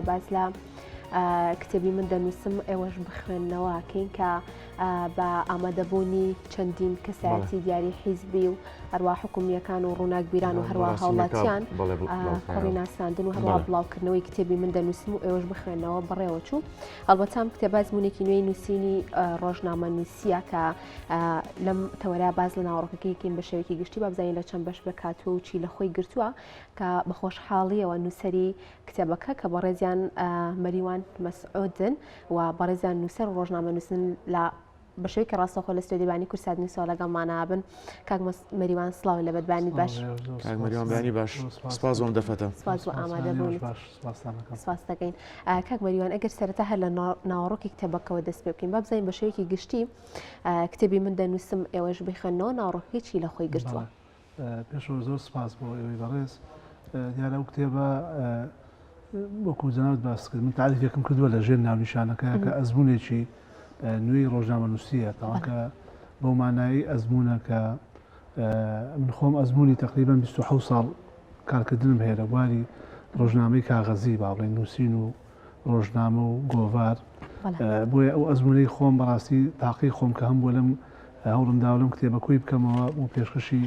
باس لە کتێبی من دەنووسم ئێوەش بخوێندنەوە کەین کە بە ئامادەبوونی چەندین کەسایەتی دیاری حیزبی و هەروە حکومیەکان و ڕووناکبیران و هەروە هاوڵاتیان کۆڕی ناساندن و هەروە بڵاوکردنەوەی کتێبی من دەنووسم و ئێوەش بخوێنەوە بەڕێوە چوو هەڵبەتام کتێبە ئەزمونێکی نوێی نووسینی ڕۆژنامە نووسیە کە لەم تەوەرا باز لە ناوەڕۆکەکەیکەین بە شێوەیەکی گشتی با بزانین لە چەند بەش بکاتوە و چی لە خۆی گرتووە کە بە خۆشحاڵیەوە نووسەری کتێبەکە کە بەڕێزیان مەریوان مەسعودن و بەڕێزیان نووسەر و ڕۆژنامەنووسن لە بە شێوەیەکی ڕاستەوخۆ لە ستۆدیۆی بانی کورسات نیوسەوە لەگەڵمانە بن. کاک مەریوان سڵاو لە بەربانیت باش. کاک مەریوان بەیانی باش سپاس بۆ ئەم دەرفەتە. سپاس بۆ ئامادەبوونت. سپاس دەکەین. کاک مەریوان ئەگەر سەرەتا هەر لە ناوەڕۆکی کتێبەکەوە دەست پێ بکەین با بزانین بە شێوەیەکی گشتی کتێبی من دەنووسم ئێوەش بیخوێننەوە ناوەڕۆکەکەی چی لە خۆی گرتووە؟ پێشەوە زۆر سپاس بۆ ئێوەی بەڕێز. دیارە ئەو کتێبە وەکو جەنابت باست کرد من تاریفێکم کردووە لە ژێر ناونیشانەکە کە ئەزمونێکی نوێی ڕۆژنامەنووسیە تاوان کە بەو مانایی ئەزمونە کە من خۆم ئەزمموی تقریبا 26 ساڵ کارکردنم هەیە لە بواری ڕۆژنامەی کاغەزی با بڵێن نووسین و ڕۆژنامە و گۆڤار بۆیە ئەو ئەزمونەی خۆم بەڕاستی تاقی خۆم کە هەم بۆ لەم هەوڵم داوە لەم کتێبە کۆی بکەمەوە و پێشکەشی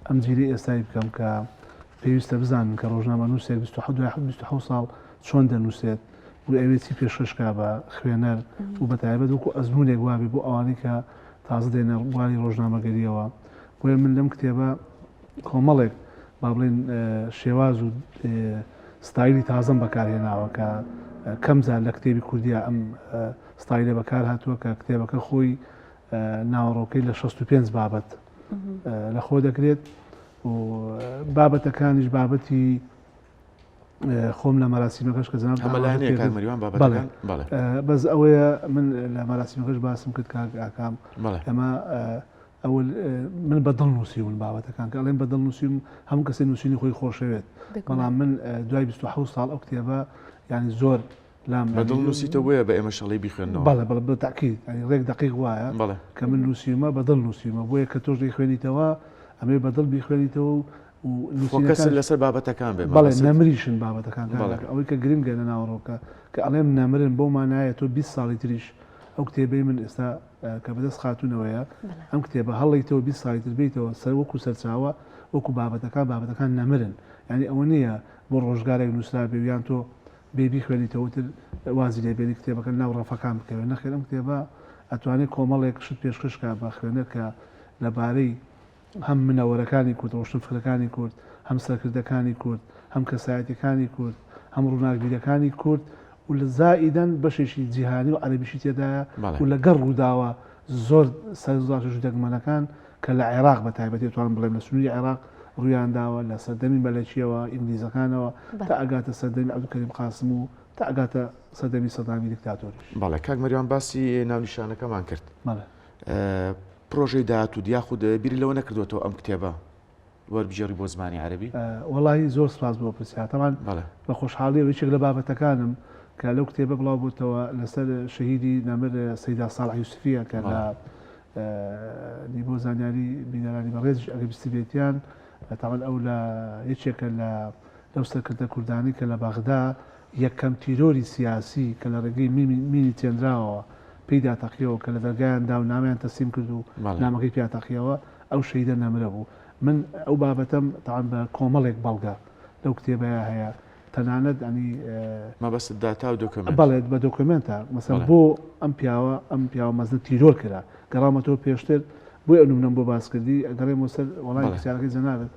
ئەم جیلەی ئێستای بکەم کە پێویستە بزانن کە ڕۆژنامەنووسێک 27 دوای 27 ساڵ چۆن دەنووسێت و ئەوێ چی پێشکەش کا بە خوێنەر و بە تایبەت وەکو ئەزموونێک وابێ بۆ ئەوانەی کە تازە دێنە بواری ڕۆژنامەگەریەوە بۆیە من لەم کتێبە کۆمەڵێک با بڵێن شێواز و ستایلی تازەم بەکارهێناوە کە کەم جار لە کتێبی کوردیا ئەم ستایلە بەکار هاتووە کە کتێبەکە خۆی ناوەڕۆکەی لە 65 بابەت لە خۆ دەگرێت و بابەتەکانیش بابەتی خۆم لە مەراسیمەکەش کە جناب بەس ئەوەیە من لە مەراسیمەکەش باسم کرد کاک ئاکام ئەمە ئەوە من بە دڵ نووسیون بابەتەکان کە ئەڵێم بە دڵ نووسیم هەموو کەسێ نووسینی خۆی خۆشەوێت بەڵام من دوای 26 ساڵ ئەو کتێبە ینی زۆر لام بە دڵ نووسیتە بۆیە بە ئێمە شەڵی بیخوێندنەوە بەڵێ بەڵێ بە تاکید ینی ڕێک دقیق وایە بەڵێ کە من نووسیومە بە دڵ نووسیومە بۆیە کە تۆش دەیخوێنیتەوە ئەمێ بە دڵ بیخوێنیتەوە و و فۆکەست لەسەر بابەتەکان بێ بەڵێ نەمریشن بابەتەکان ئەوەی کە گرنگە لە ناوەڕۆکە کە ئەڵێم نەمرن بەو مانایە تۆ 20 ساڵی تریش ئەو کتێبەی من ئێستا کە بەدەست خاتوونەوەیە ئەم کتێبە هەڵیتەوە 20 ساڵی تر بیتەوە سەر وەکو سەرچاوە وەکو بابەتەکان بابەتەکان نەمرن یعنی ئەوە نییە بۆ ڕۆژگارێک نووسرا بێ یان تۆ بێ بیخوێنیتەوە تر وازی لێ بێنی کتێبەکە ناو ڕەفەکان بکەوێت نەخێر ئەم کتێبە ئەتوانێت کۆمەڵێک شت پێشکەش کا بە خوێنەر کە لەبارەی هەم منەوەرەکانی کورد، ڕۆشنفکرەکانی کورد، هەم سەرکردەکانی کورد، هەم کەسایەتیەکانی کورد، هەم ڕووناکبیرەکانی کورد و لە زائیدەن بەشێکی جیهانی و عەرەبیشی تێدایە و لەگەڵ ڕووداوە زۆر سەرنجڕاکێش و دەگمەنەکان کە لە عێراق بە تایبەتی ئەتوانم بڵێم لە سنووری عێراق ڕوویان داوە لە سەردەمی مەلەکییەوە، ئینگلیزەکانەوە تا ئەگاتە سەردەمی عەبدولکەریم قاسم و تا ئەگاتە سەردەمی سەدامی دیکتاتۆریش. بەڵێ کاک مەریوان باسی ناونیشانەکەمان کرد. بەڵێ. پرۆژەی داهاتووت یاخود بیری لەوە نەکردووەتەوە ئەم کتێبە وەربگێڕی بۆ زمانی عەرەبی؟ وەڵاهی زۆر سپاس بۆ پرسیار. تەبعەن بە خۆشحاڵیەوە یەکێک لە بابەتەکانم کە لەو کتێبە بڵاو بۆتەوە لەسەر شەهیدی نەمر سەیدا ساڵح یوسفیە کە لە بۆ زانیاری بینەرانی بەڕێزیش ئەگەر بیستبێتیان تەبعەن ئەو لە یەکێکە لە لەو سەرکردە کوردانەی کە لە بەغدا یەکەم تیرۆری سیاسی کە لە ڕێگەی مینی چێنراوەوە پێیدا تەقیەوە کە لە دەرگایان دا و نامەیان تەسلیم کرد و نامەکەی پیا تەقیەوە ئەو شەهیدە نەمرە بوو. من ئەو بابەتەم تەعەن بە کۆمەڵێک بەڵگە لەو کتێبەیا هەیە تەنانەت ئەنی. مەبەستت داتا و دۆکۆمێنت؟ بەڵێ بە دۆکۆمێنتە. مەسەلەن بۆ ئەم پیاوە ئەم پیاوە مەزنە تیرۆر کرا گەڕاومەتەوە پێشتر بۆیە ئەو نمونەم بۆ باس کردی ئەگەڕێمەوە سەر وەڵامی پرسیارەکەی جەنابت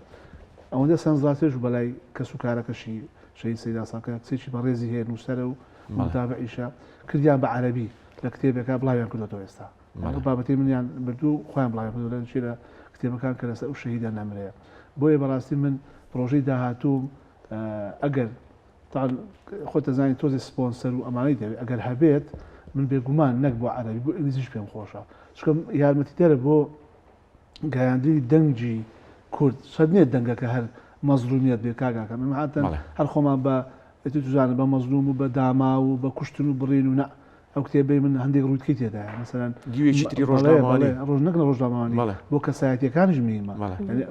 ئەوەندە سەرنجڕاکێش بوو بەلای کەسوکارەکەشی شەهید سەیدا ساڵ کە کچێکی بەڕێزی هەیە نووسەرە و متابعیشە کردیان بە عەرەبی لە کتێبێکا بڵاویان کردۆتەوە ئێستا ئەو بابەتەی منیان بردوو خۆیان بڵاویان کردو لە لە کتێبەکان کە لەسەر ئەو شەهیدە نەمرەیە بۆیە بەڕاستی من پرۆژەی داهاتووم ئەگەر خۆت دەزانی تۆزێ سپۆنسەر و ئەمانەی دەوێت ئەگەر هەبێت من بێگومان نەک بۆ عەرەبی بۆ ئینگلیزیش پێم خۆشە چونکە یارمەتیدەرە بۆ گەیاندنی دەنگی کورد شەرت نییە دەنگەکە هەر مەزڵومیەت بێ کاک ئاکام ئێمە هاتن هەر خۆمان بە ئیتر توزانە بە مەزلوم و بە داماو و بە کوشتن و بڕین و نا ئەو کتێبەی من هەندێک ڕووتکەی تێدایە مەسەلەن دیوێکی تری ڕۆژنامەوانی ڕۆژ نەک لە ڕۆژنامەوانی بۆ کەسایەتیەکانیش مهمە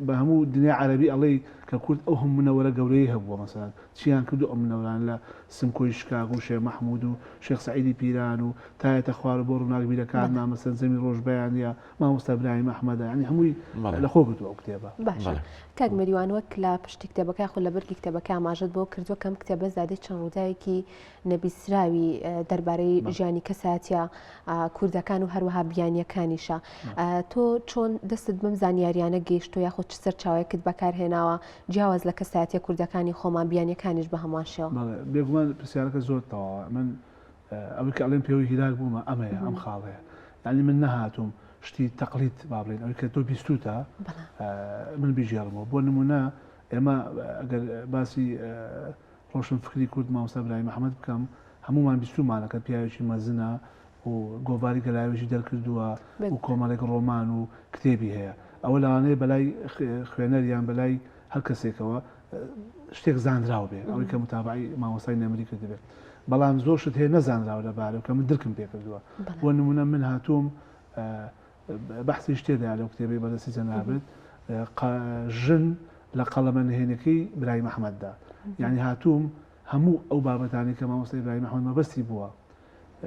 بە هەموو دنیا عەرەبی ئەڵێی. کە کورد ئەو هەموو منەوەرە گەورەی هەبووە مەسەلەن چیان کردو ئەم منەوەرانە لە سمکۆی شکاک و شێخ مەحمود و شێخ سەعیدی پیران و تایەتە خوار و بۆ ڕووناکبیرەکانمان مەسەلەن جەمیل ڕۆژبەیانیە مامۆستا برایم ئەحمەدە یانی هەمووی لە خۆ گرتووە ئەو کتێبە. باشە کاک مەریوان وەک لە پشتی کتێبەکە یاخود لە بەرگی کتێبەکە ئاماژەت بەوە کردووە کە ئەم کتێبە زادەی چەند ڕووداوێکی نەبیستراوی دەربارەی ژیانی کەسایەتیە کوردەکان و هەروەها بیانیەکانیشە تۆ چۆن دەستت بەم زانیاریانە گەیشتۆ یاخود چ سەرچاوەیەکت بەکارهێناوە جیاواز لە کەسایەتیە کوردەکانی خۆمان بیانیەکانیش بە هەمان شێوە؟ بێگومان پرسیارەکە زۆر تەواوە من ئەوەی کە ئەڵێم پێوەی هیلاک بوومە ئەمەیە ئەم خاڵەیە یعنی من نەهاتووم شتی تەقلید با بڵێن ئەوەی کە تۆ بیستوتە من بیگێڕمەوە بۆ نمونە ئێمە ئەگەر باسی ڕۆشن فکری کورد مامۆستا برایم ئەحمەد بکەم هەموومان بیستومانە کە پیاوێکی مەزنە و گۆڤاری گەلاوێژی دەرکردووە و کۆمەڵێک ڕۆمان و کتێبی هەیە ئەوە لەوانەیە بەلای خوێنەر یان بەلای هەر کەسێکەوە شتێک زانراو بێ ئەوەی کە متابعی مامۆستای نەمری کردبێت بەڵام زۆر شت هەیە نەزانراوە لەبارەوە کە من درکم پێ کردووە بۆ نمونە من هاتووم بەحسیش تێدایە لەو کتێبەی بەدەستی جەنابت ژن لە قەڵەمە نهێنەکەی برایم ئەحمەددا یعنی هاتووم هەموو ئەو بابەتانی کە مامۆستا ئیبراهیم ئەحمەد مەبەستی بووە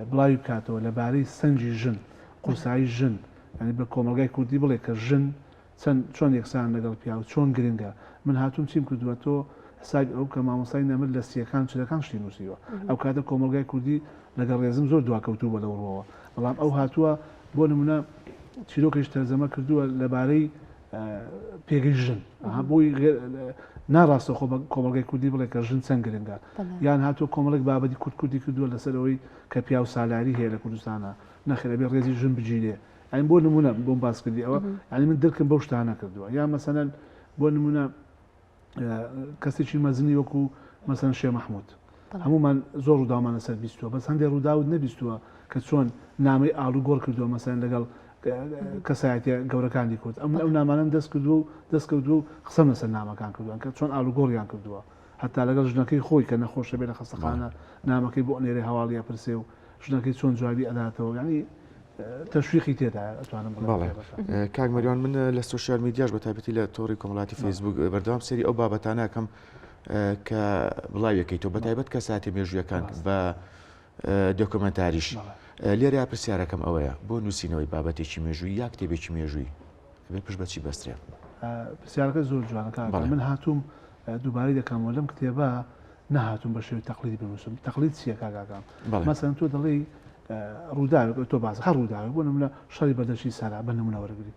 بڵاوی بکاتەوە لەبارەی سەنگی ژن قورسایی ژن یعنی بە کۆمەڵگای کوردی بڵێ کە ژن چەند چۆن یەکسان لەگەڵ پیاو چۆن گرنگە من هاتووم چیم کردووە تۆ حسابی ئەو بکە مامۆستای نەمر لە سیەکان چلەکان شتی نووسیوە ئەو کاتە کۆمەڵگای کوردی لەگەڵ ڕێزم زۆر دواکەوتوو بووە لەو ڕووەوە بەڵام ئەو هاتووە بۆ نمونە چیرۆکێکی تەرجەمە کردووە لەبارەی پێگەی ژن بۆی ناڕاستەخۆ بە کۆمەڵگای کوردی بڵێ کە ژن چەند گرنگە یان هاتووە کۆمەڵێک بابەتی کورت کوردی کردووە لەسەر ئەوەی کە پیاو سالاری هەیە لە کوردستانە نەخێر ئەبێ ڕێزی ژن بگیرێ یانی بۆ نمونە بۆم باس کردی ئەوە یانی من درکم بەو شتانە کردووە یا مەسەلەن بۆ نمونە کەسێکی مەزنی وەکو مەسەن شێ مەحمود هەمومان زۆر ڕووداومان لەسەر بیستووە بەس هەندێک ڕووداوت نەبیستووە کە چۆن نامەی ئاڵوگۆڕ کردووە مەسەن لەگەڵ کەسایەتە گەورەکانی کورد ئەم ئەو نامانم دەست کردووە و دەست کردووە و قسەم لەسەر نامەکان کردووە کە چۆن ئاڵوگۆڕیان کردووە هەتا لەگەڵ ژنەکەی خۆی کە نەخۆشە بێ لە خەستەخانە نامەکەی بۆ ئەنێرێ هەواڵی ئەپرسێ و ژنەکەی چۆن جوابی ئەداتەوە یعنی تەشویقی تێدایە ئەتوانم بڵێم بەڵێ کاک مەریوان من لە سۆشیال میدیاش بە تایبەتی لە تۆڕی کۆمەڵاتی فەیسبوک بەردەوام سەیری ئەو بابەتانە ئەکەم کە بڵاویەکەیتەوە بە تایبەت کەساتی مێژوویەکان بە دۆکۆمنتاریش لێرە پرسیارەکەم ئەوەیە بۆ نووسینەوەی بابەتێکی مێژووی یا کتێبێکی مێژووی ئەبێ پشت بە چی بەسترێ؟ پرسیارەکە زۆر جوانە کاکە من هاتووم دووبارەی دەکەمەوە لەم کتێبە نەهاتووم بە شێوەی تەقلیدی بنووسم تەقلید چییە کاک ئاکام مەسەلەن تۆ دەڵێی ڕووداوێک تۆ باس هەر ڕووداوێک بۆ نمونە شەڕی بەردەشی سەرا بە نمونە وەرگری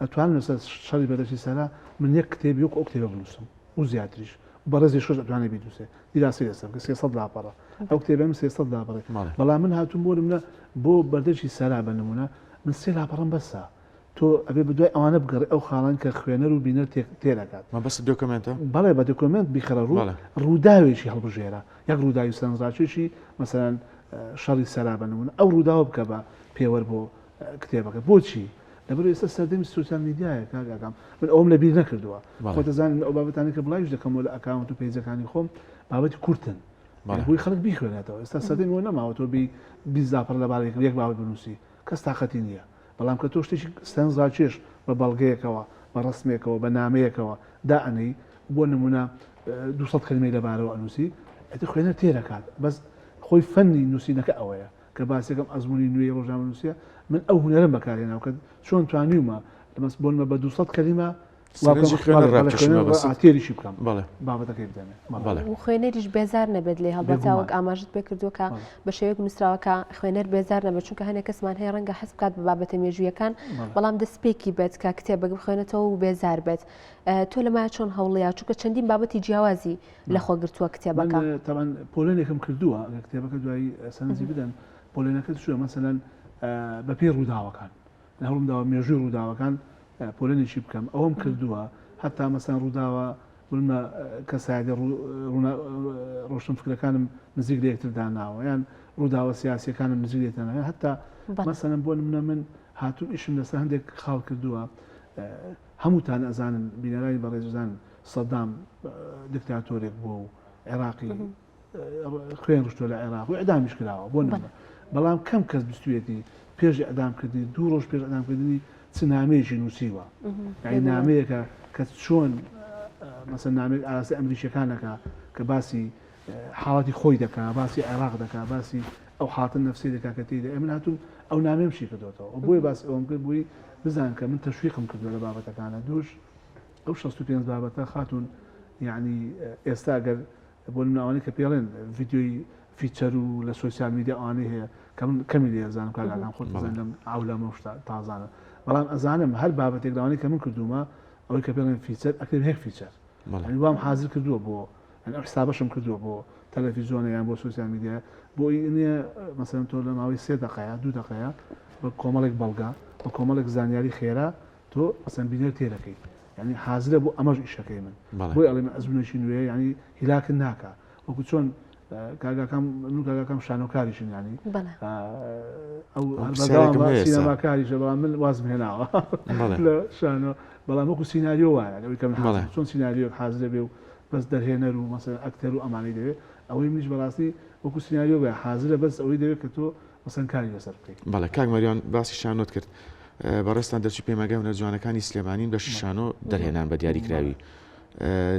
ئەتوانم لەسەر شەڕی بەردەشی سەرا من یەک کتێبی وەکو ئەو کتێبە بنووسم و زیاتریش بەڕێزی شۆش ئەتوانێت بینووسێ دیراسی لەسەر بکە 300 لاپەڕە ئەو کتێبە من 300 لاپەڕێ بەڵام من هاتووم بۆ نمونە بۆ بەردەشی سەرا بە نمونە من سێ لاپەڕم بەسە تۆ ئەبێ بەدوای ئەوانە بگەڕێ ئەو خاڵان کە خوێنەر و بینەر تێر ئەکات. مەبەستت دۆکۆمێنتە؟ بەڵێ بە دۆکۆمێنت بیخەرە ڕوو، ڕووداوێکی هەڵبژێرە، یەک ڕووداوی سەرنجڕاکێشی مەسەلەن شەڕی سەرا بە نموونە ئەو ڕووداوە بکە بە پێوەر بۆ کتێبەکە. بۆچی؟ لەبەرئەوەی ئێستا سەردەمی سۆشیال میدیایە کاک ئاکام، من ئەوەم لەبیر نەکردووە. خۆت دەزانی من ئەو بابەتانەی کە بڵاویش دەکەمەوە لە ئەکاونت و پەیجەکانی خۆم بابەتی کورتن. بۆی خەڵک بیخوێنێتەوە. ئێستا سەردەمی ئەوە نەماوە تۆ بێی 20 لاپەڕە لەبارەی یەک بابەت بنووسی. کەس تاقەتی نییە. بەڵام کە تۆ شتێکی سەرنجڕاکێش بە بەڵگەیەکەوە، بە ڕەسمێکەوە، بە نامەیەکەوە دائەنێی، بۆ نموونە 200 کەلیمەی لەبارەوە ئەنووسی، ئیتر خوێنەر تێر ئەکات. بەس خۆی فەنی نووسینەکە ئەوەیە. کە باسێکم ئەزموونی نوێی ڕۆژنامەنووسییە، من ئەو هونەرەم بەکارهێناوە کە چۆن توانیومە بۆ نموونە بە 200 کەلیمە سەرنجی خوێنەر ڕابکێشم مەبەستت؟ تێریشی بکەم بابەتەکەی بدەمێ. بەڵێ. و خوێنەریش بێزار نەبێت لێی، هەڵبەتە وەک ئاماژەت پێ کردووە کە بە شێوەیەک نووسراوە کە خوێنەر بێزار نەبێت، چونکە هەنێک کەسمان هەیە ڕەنگە حەز بکات بە بابەتە مێژوویەکان بەڵام دەستپێکی بێت کە کتێبێک بخوێنێتەوە و بێزار بێت. تۆ لەمایە چۆن هەوڵیا؟ چونکە چەندین بابەتی جیاوازی لەخۆ گرتووە کتێبەکە. من تەبعەن پۆلێنێکم کردووە، ئەگەر کتێبەکە دوایی سەرنجی بدەن، پۆلێنەکە چووە مەسەلەن بەپێی ڕووداوەکان. من هەوڵم داوە مێژووی ڕووداوەکان پۆلێنێکی بکەم ئەوەم کردووە هەتا مەسەن ڕووداوە بڵمە کەسایەتی ڕۆشن فکرەکانم نزیک لە یەکتر داناوە یان ڕووداوە سیاسیەکانم نزیک لە یەکتر داناوە هەتا مەسەلەن بۆ نمونە من هاتووم ئیشم لەسەر هەندێک خاڵ کردووە هەمووتان ئەزانن بینەرانی بەڕێز ئەزانن سەدام دیکتاتۆرێک بووە و عێراقی خوێن ڕشتوە لە عێراق و ئیعدامیش کراوە بۆ نمونە بەڵام کەم کەس بیستویەتی پێش ئیعدامکردنی دوو ڕۆژ پێش ئیعدامکردنی چ نامەیەکی نووسیوە یعنی نامەیەکە کە چۆن مەسەن نامێک ئاراستەی ئەمریکیەکان دەکا کە باسی حاڵەتی خۆی دەکا باسی عێراق دەکا باسی ئەو حاڵەتە نەفسی دەکا کە تێیدا ئێ من هاتووم ئەو نامەیەم شی کردۆتەوە و بۆیە باسی ئەوەم کرد بۆی بزان کە من تەشویقم کردووە لە بابەتەکانە دووش ئەو 65 بابەتە خاتوون یعنی ئێستا گەر بۆ نمونە ئەوانەی کە پێڵێن ڤیدیۆی feature و لە social media ئەوانەی هەیە کە من کەمی لێ ئەزانم کاک ئاکام خۆت ئەزانی لەم عەولەمە و شتە تازانە بەڵام ئەزانم هەر بابەتێک لەوانەی کە من کردوومە ئەوەی کە پێڵێن feature ئەکرێ یەک feature یعنی وام حازر کردووە بۆ یعنی ئەو حسابەشم کردووە بۆ تەلەفیزیۆنە یان بۆ social media بۆ نییە مەسەلەن تۆ لە ماوەی سێ دەقەیە دوو دەقەیە بە کۆمەڵێک بەڵگە بە کۆمەڵێک زانیاری خێرا تۆ مەسەن بینەر تێرەکەی یعنی حازرە بۆ ئەمەش ئیشەکەی من بۆی ئەڵێم ئەزمونێکی نوێ یعنی هیلاکت ناکا وەکو چۆن کاگاکەم من کاگاکەم شانۆکاریشن ینی ئەو سینەماکاریشە بەڵام من وازم هێناوە لە شانۆ بەڵام وەکو سیناریۆ وایە ئەوەی کە من چۆن سیناریۆک حازرە بێ و بەس دەرهێنەر و مەسەر ئەکتەر و ئەمانەی دەوێت ئەوەی منیش بەڕاستی وەکو سیناریۆ وایە حازرە بەس ئەوەی دەوێت کە تۆ مەسەن کاری لەسەر بکەیت. بەڵێ کاک مەریوان باسی شانۆت کرد بەڕێزتان دەرچووی پەیمانگای هونەر جوانەکانی سلێمانین بەشی شانۆ دەرهێنان بە دیاریکراوی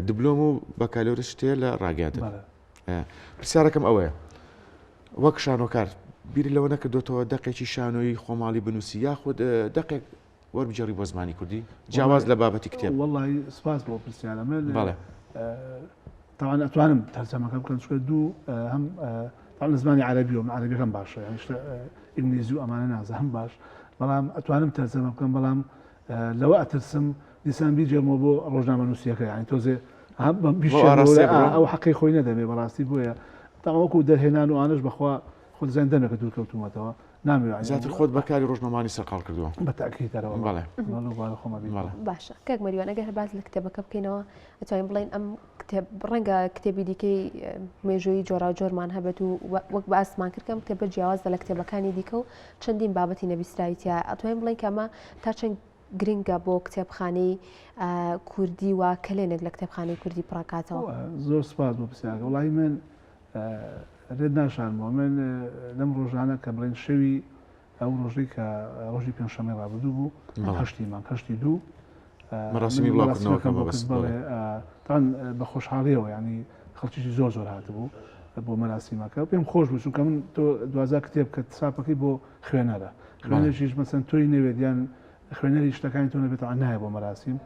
دبلۆم و بەکالۆرس شتێ لە ڕاگەیاندن پرسیارەکەم ئەوەیە وەک شانۆکار بیر لەوە نەکردوتەوە دەقێکی شانۆیی خۆماڵی بنووسی یاخود دەقێک وەربگێڕی بۆ زمانی کوردی جیاواز لە بابەتی کتێب وەڵی سپاس بۆ پرسیارە من بەڵێ تاوان ئەتوانم تەرجەمەکە بکەم چونکە دوو هەم تاوان لە زمانی عەرەبیەوە من عەرەبیەکەم باشە یانی شتە ئینگلیزی و ئەمانە نازانم باش بەڵام ئەتوانم تەرجەمە بکەم بەڵام لەوە ئەترسم دیسان بیگێڕمەوە بۆ ڕۆژنامەنووسیەکە یانی تۆزێ ئەو حەقی خۆی نەدەمێ بەڕاستی بۆیە تاوەکو دەرهێنان و ئانش بەخوا خۆ دەزانین دەمێکە دوور کەوتوومەتەوە نامەوێت زیاتر خۆت بە کاری ڕۆژنامەوانی سەرقاڵ کردووە. بە تەئکید ئەرێ وەڵا. بەڵێ. لەو بارە خۆمە بیر بەڵێ. باشە کاک مەریوان ئەگەر هەر باس لە کتێبەکە بکەینەوە ئەتوانین بڵێین ئەم کتێب ڕەنگە کتێبی دیکەی مێژوویی جۆراوجۆرمان هەبێت و وەک باسمان کرد کە ئەم کتێبە جیاوازە لە کتێبەکانی دیکە و چەندین بابەتی نەبیستراوی تیایە ئەتوانین بڵێین کە ئەمە تا چەند گرنگە بۆ کتێبخانەی کوردی و کەلێنێک لە کتێبخانەی کوردی پڕکاتەوە؟ زۆر سپاس بۆ پرسیارەکە وەڵاهی من لێت ناشارمەوە من لەم ڕۆژانە کە بڵێن شەوی ئەو ڕۆژەی کە ڕۆژی پێنجشەممەی ڕابردوو بوو هەشتی مانگ هەشتی دوو مەراسیمی بڵاوکردنەوەکە بەبەست بەڵێ تان بە خۆشحاڵیەوە ینی خەڵکیی زۆر زۆر هاتبوو بۆ مەراسیمەکە پێم خۆش بوو چونکە من تۆ دوازا کتێب کە چاپەکەی بۆ خوێنەرە خوێنەریش مەسەن تۆی نەوێت یان خوێنەری شتەکانی تۆ نەبێت نایە بۆ مەراسیم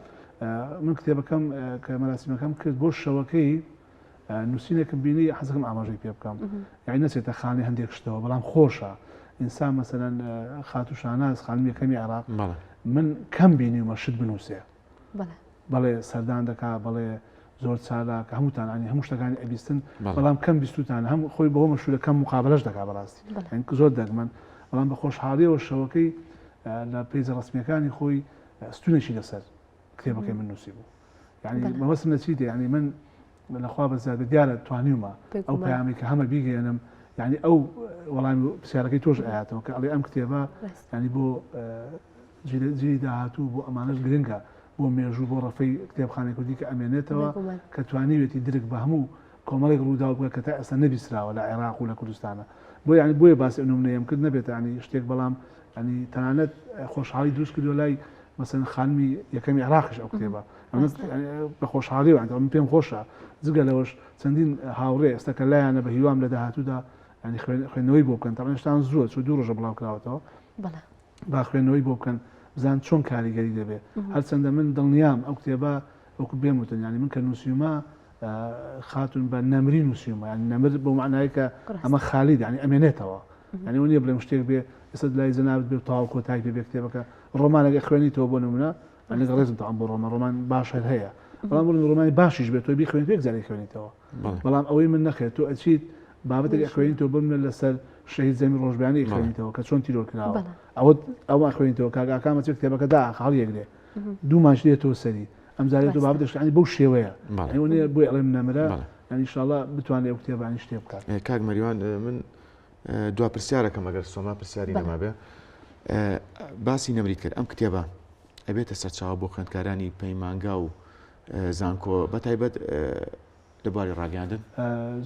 من کتێبەکەم کە مەراسیمەکەم کرد بۆ شەوەکەی نووسینێکم بینی حەزەکەم ئاماژەی پێ بکەم یعنی نەچێتە خانەی هەندێک شتەوە بەڵام خۆشە ئینسان مەسەلەن خاتوو شاناز خانمی یەکەمی عێراق من کەم بینیومە شت بنووسێ بەڵێ سەردان دەکا بەڵێ زۆر چالاک هەمووتان عنی هەموو شتەکانی ئەبیستن بەڵام کەم بیستوتان هەم خۆی بەوە مەشهورە کەم مقابلەش دەکا بەڕاستی زۆر دەگمەن بەڵام بە خۆشحاڵیەوە شەوەکەی لە page ە ڕسمیەکانی خۆی ستونێکی لەسەر کتێبەکەی من نووسی بوو یعنی مەبەستم لە چی دێ یعنی من لەخوا بەزیاد بێت دیارە توانیومە ئەو پەیامی کە هەمە بیگەێنم یعنی ئەو وەڵامی پرسیارەکەی تۆش ئااتەوە کە ئەڵێ ئەم کتێبە یعنی بۆ جیلی داهاتوو بۆ ئەمانەش گرنگە بۆ مێژوو بۆ ڕەفەی کتێبخانەی کوردی کە ئەمێنێتەوە کە توانیوێتی درک بە هەموو کۆمەڵێک ڕووداو بکە کە تا ئێستا نەبیستراوە لە عێراق و لە کوردستانە بۆ یعنی بۆیە باسی ئەو نمونەیەم کرد نەبێت ینی شتێک بەڵام ینی تەنانەت خۆشحاڵی دروست کردو لای مەسەن خانمی یەکەمی عێراقیش ئەو کتێبە بە خۆشحاڵی و من پێم خۆشە جگە لەوەش چەندین هاوڕێ ئێستا کە لایەنە بە هیوام لە داهاتوودا ینی خوێندنەوەی بۆ بکەن تەبعەن شتان زووە چوو دوو ڕۆژە بڵاو کراوەتەوە با خوێندنەوەی بۆ بکەن بزان چۆن کاریگەری دەبێت هەرچەندە من دڵنیام ئەو کتێبە وەکو بێم وتن ینی من کە نووسیومە خاتون بە نەمری نووسیومە ینی نەمر بۆ معنای کە ئەمە خالید ینی ئەمێنێتەوە یانی ئەوە نییە بڵێم شتێک بێ ئێستا لای جەنابت بێ و تەواو کۆتایی پێ بێ کتێبەکە ڕۆمانێک ئەخوێنیتەوە بۆ نمونە لەگەڵ ڕێزم تەعام بۆ ڕۆمان ڕۆمان باش هەر هەیە بەڵام بڵێم ڕۆمانی باشیش بێت تۆ بیخوێنیت یەک جارێک خوێنیتەوە بەڵام ئەوەی من نەخێر تۆ ئەچیت بابەتێک ئەخوێنیتەوە بۆ منە لەسەر شەهید زەمی ڕۆژبیانی خوێنیتەوە کە چۆن تیرۆر کراوە ئەوە ئەوە خوێنیتەوە کاک ئاکام ئەچێت کتێبەکە دا هەڵیەگرێ دوو مانج دێتەوە سەری ئەم جارێت تۆ بابەتێک یانی بەو شێوەیە یانی ئەوە نییە بۆی ئەڵێم نەمرە یانی ئینشاڵڵا بتوانێت ئەو کتێبانی شتێ بکات کاک مەریوان من دوا پرسیارەکەم ئەگەر سۆما پرسیاری نەمابێ باسی نەمریت کرد ئەم کتێبە ئەبێتە سەرچاوە بۆ خوێندکارانی پەیمانگا و زانکۆ بە تایبەت لە بواری ڕاگەاندن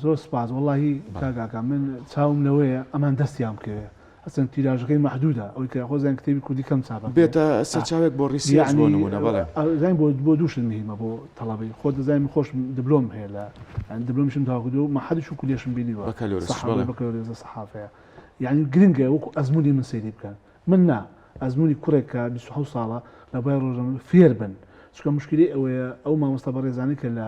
زۆر سپاس وەڵی کاگاکە من چاوم لەوەیە ئەمان دەستیان بکەوێ. هەرچەند تیراژەکەی مەحدودە ئەوەی کە خۆ زان کتێبی کوردی کەم چاپ ئەکرێ. بێتە سەرچاوێک بۆ research بۆ یەعنی نموونە بەڵێ. زانین بۆ بۆ دوو شت مهیمە بۆ تەڵەبەی خۆت دەزانی من خۆشم دبلۆم هەیە لە یانی دبلۆمیشم تەواو کردووە و مەعهەدیش و کولیەشم بینیوە بەکالۆریۆسیش سەحافە بەڵێ. بەکالۆریۆس لە سەحافەیە یانی گرنگە وەکو ئەزموونی من سەیری بکەن من نا ئەزموونی کوڕێک کە 27 ساڵە لە بواری ڕۆژنامە فێر بن چونکە موشکیلەی ئەوەیە ئەو مامۆستا بەڕێزانەی کە لە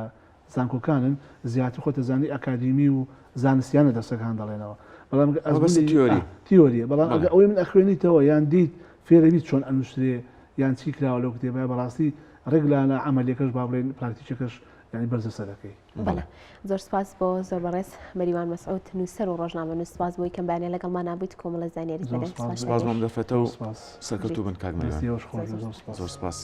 زانکۆکانن زیاتر خۆت ئەزانی ئەکادیمی و زانستیانە دەرسەکان دەڵێنەوە بەڵام ئەگەر مەبەستی ئەزموونی تیۆری. ئا تیۆریە بەڵام بەڵێ. ئەگەر ئەوەی من ئەخوێنیتەوە یان دیت فێرەبیت چۆن ئەنووسرێ یان چی کراوە لەو کتێبە بەڕاستی ڕێک لە لە عەمەلیەکەش با بڵێین پراکتیکەکەش یانی بەرزە سەرەکەی. بەڵێ زۆر سپاس بۆ زۆر بەڕێز مەریوان مەسعود نووسەر و ڕۆژنامەنووس سپاس بۆی کەم بەیانە لەگەڵمانا بوویت کۆمەڵە زانیاریت زۆر پێداین سپاس سپاس بۆ سپاس بۆ لەگەڵ ئەم دەرفەتە و زۆر سپاس. سەرکەوتوو بن کاک مەریوان. دەستی ئێوەش خۆش زۆر بێ زۆر زۆر سپاس. زۆر سپاس.